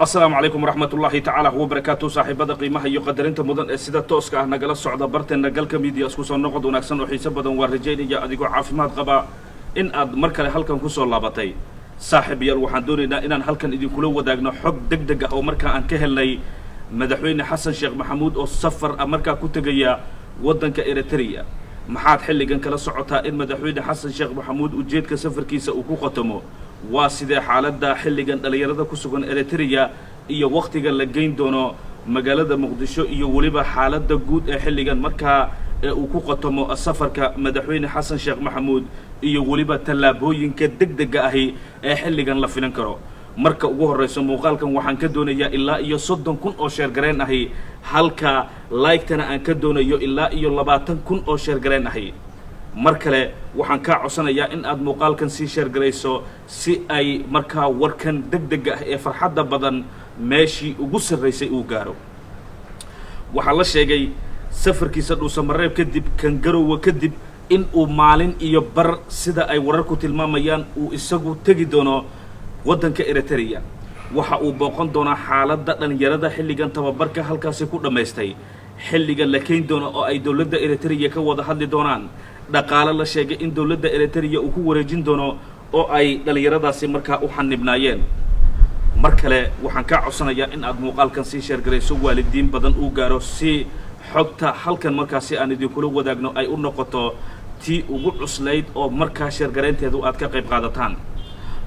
Asalaamu calaykum waraxmatullaahi tacaala wabarakaatu. Saaxiibada qiimaha iyo qadarinta mudan ee sida tooska ah nagala socda barteena Galka Media, isku soo noqod wanaagsan oo xiiso badan. Waa rajaynaya adigoo caafimaad qaba in aad mar kale halkan kusoo laabatay. Saaxiib yaal, waxaan doonaynaa inaan halkan idinkula wadaagno xog deg deg ah oo markaa aan ka helnay Madaxweyne Xasan Sheekh Maxamuud oo safar ah markaa ku tegaya waddanka Eritrea. Maxaad xilligan kala socotaa in Madaxweyne Xasan Sheekh Maxamuud ujeedka safarkiisa uu ku qotamo? Waa sidee xaaladda xilligan dhallinyarada ku sugan Eritrea iyo wakhtiga la geyn doono magaalada Muqdisho, iyo weliba xaaladda guud ee xilligan markaa ee uu ku qotamo safarka Madaxweyne Xasan Sheekh Maxamuud, iyo weliba tallaabooyinka deg dega ahi ee xilligan la filan karo? Marka ugu horreyso, muuqaalkan waxaan ka doonayaa ilaa iyo 30,000 oo share gareen ahi, halka like-tana aan ka doonayo ilaa iyo 20,000 oo share gareen ahi. Mar kale waxaan kaa codsanayaa in aad muuqaalkan sii share garayso si ay markaa warkan deg dega ah ee farxadda badan meeshii ugu sarraysay uu gaaro. Waxaa la sheegay safarkiisa Dhuusamareeb kadib, Kangarowa kadib, in uu maalin iyo bar, sida ay wararku tilmaamayaan, uu isagu tegi doono waddanka Eritrea. Waxa uu booqan doonaa xaaladda dhallinyarada xilligan tababarka halkaasi ku dhammaystay, xilliga la keyn doono oo ay dowladda Eritrea ka wada hadli doonaan dhaqaale la sheegay in dowladda Eritrea uu ku wareejin doono oo ay dhallinyaradaasi markaa u xanibnaayeen. Mar kale waxaan kaa codsanayaa in aad muuqaalkan sii share garayso, waalidiin badan uu gaaro, si xogta halkan markaasi aan idinkula wadaagno ay u noqoto tii ugu cuslayd oo markaa share garaynteedu aad ka qayb qaadataan.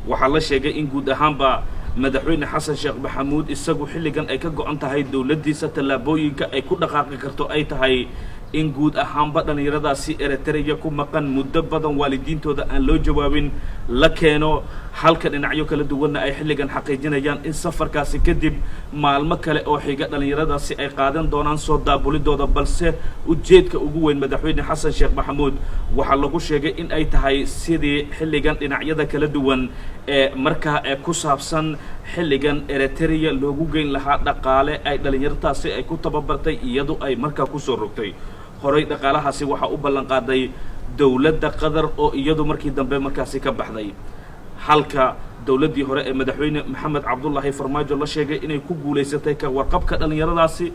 Waxaa la sheegay in guud ahaanba Madaxweyne Xasan Sheekh Maxamuud isagu xilligan ay ka go-an tahay dowladdiisa tallaabooyinka ay ku dhaqaaqi karto ay tahay in guud ahaanba dhallinyaradaasi Eritrea ku maqan muddo badan, waalidiintooda aan loo jawaabin, la keeno, halka dhinacyo kala duwanna ay xilligan xaqiijinayaan in safarkaasi kadib maalmo kale oo xiga dhallinyaradaasi ay qaadan doonaan soo daabulidooda. Balse ujeedka ugu weyn Madaxweyne Xasan Sheekh Maxamuud waxaa lagu sheegay in ay tahay sidii xilligan dhinacyada kala duwan ee markaa ee ku saabsan xilligan Eritrea loogu geyn lahaa dhaqaale ay dhallinyartaasi ay ku tababartay, iyadu ay markaa kusoo rogtay. Horay dhaqaalahaasi waxaa u ballan qaaday dowladda Qatar oo iyadu markii dambe markaasi ka baxday, halka dowladdii hore ee Madaxweyne Maxamed Cabdullaahi Farmaajo la sheegay inay ku guulaysatay ka warqabka dhallinyaradaasi.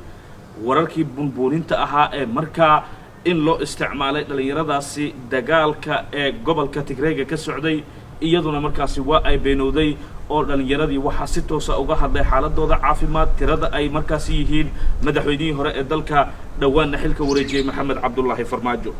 Wararkii bunbuuninta ahaa ee markaa in loo isticmaalay dhallinyaradaasi dagaalka ee gobolka Tigreega ka socday, iyaduna markaasi waa ay beenowday, oo dhallinyaradii waxaa si toosa uga hadlay xaaladooda caafimaad, tirada ay markaasi yihiin, madaxweynihii hore ee dalka, dhowaanna xilka wareejiyey, Maxamed Cabdullaahi Farmaajo.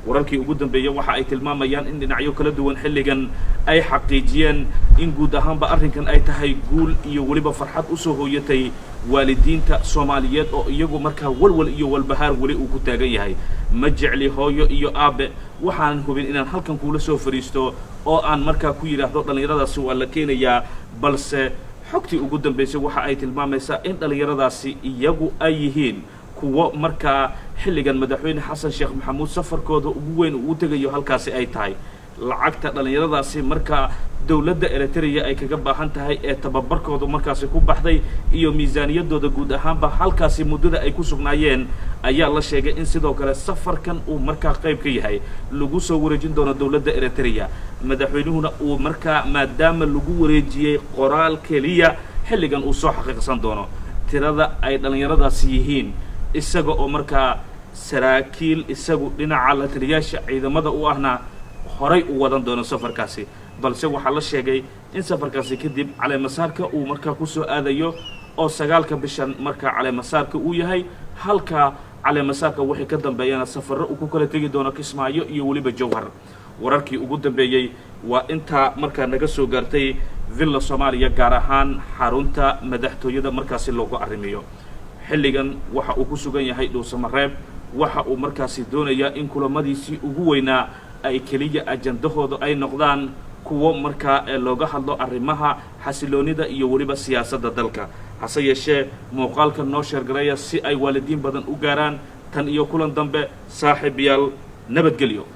Wararkii ugu dambeeyey waxa ay tilmaamayaan in dhinacyo kala duwan xilligan ay xaqiijiyeen in guud ahaanba arrinkan ay tahay guul iyo weliba farxad usoo hooyatay waalidiinta Soomaaliyeed oo iyagu markaa walwal iyo walbahaar weli uu ku taagan yahay. Ma jecli, hooyo iyo aabe, waxaanan hubin inaan halkan kuula soo fadhiisto oo aan markaa ku yidhaahdo dhallinyaradaasi waa la keenayaa, balse xogtii ugu dambeysay waxa ay tilmaamaysaa in dhallinyaradaasi iyagu ay yihiin kuwo markaa xilligan Madaxweyne Xasan Sheekh Maxamuud safarkooda ugu weyn uu u tegayo halkaasi ay tahay. Lacagta dhallinyaradaasi markaa dowladda Eritrea ay kaga baahan tahay ee tababarkooda markaasi ku baxday iyo miisaaniyadooda guud ahaanba halkaasi muddada ay ku sugnaayeen ayaa la sheegay in sidoo kale safarkan uu markaa qayb ka yahay, lagu soo wareejin doono dowladda Eritrea. Madaxweynuhuna uu markaa, maadaama lagu wareejiyey qoraal keliya, xilligan uu soo xaqiiqsan doono tirada ay dhallinyaradaasi yihiin, isaga oo markaa saraakiil isagu dhinaca la taliyaasha ciidamada u ahna horay u wadan doono safarkaasi. Balse waxaa la sheegay in safarkaasi kadib caleemasaarka uu markaa kusoo aadayo, oo 9-ka bishan markaa caleemasaarka uu yahay, halka caleemasaarka wixii ka dambeeyana safarro uu ku kala tegi doono Kismaayo iyo weliba Jowhar. Wararkii ugu dambeeyey waa intaa markaa naga soo gaartay Villa Soomaaliya, gaar ahaan xarunta madaxtooyada markaasi loogu arrimiyo. Xilligan waxa uu ku sugan yahay Dhuusamareeb. Waxa uu markaasi doonayaa in kulamadiisii ugu weynaa ay keliya ajandahooda ay noqdaan kuwo markaa ee looga hadlo arrimaha xasiloonida iyo weliba siyaasadda dalka. Hase yeeshee, muuqaalka noo share gareeya si ay waalidiin badan u gaaraan. Tan iyo kulan dambe, saaxiib yaal, nabadgelyo.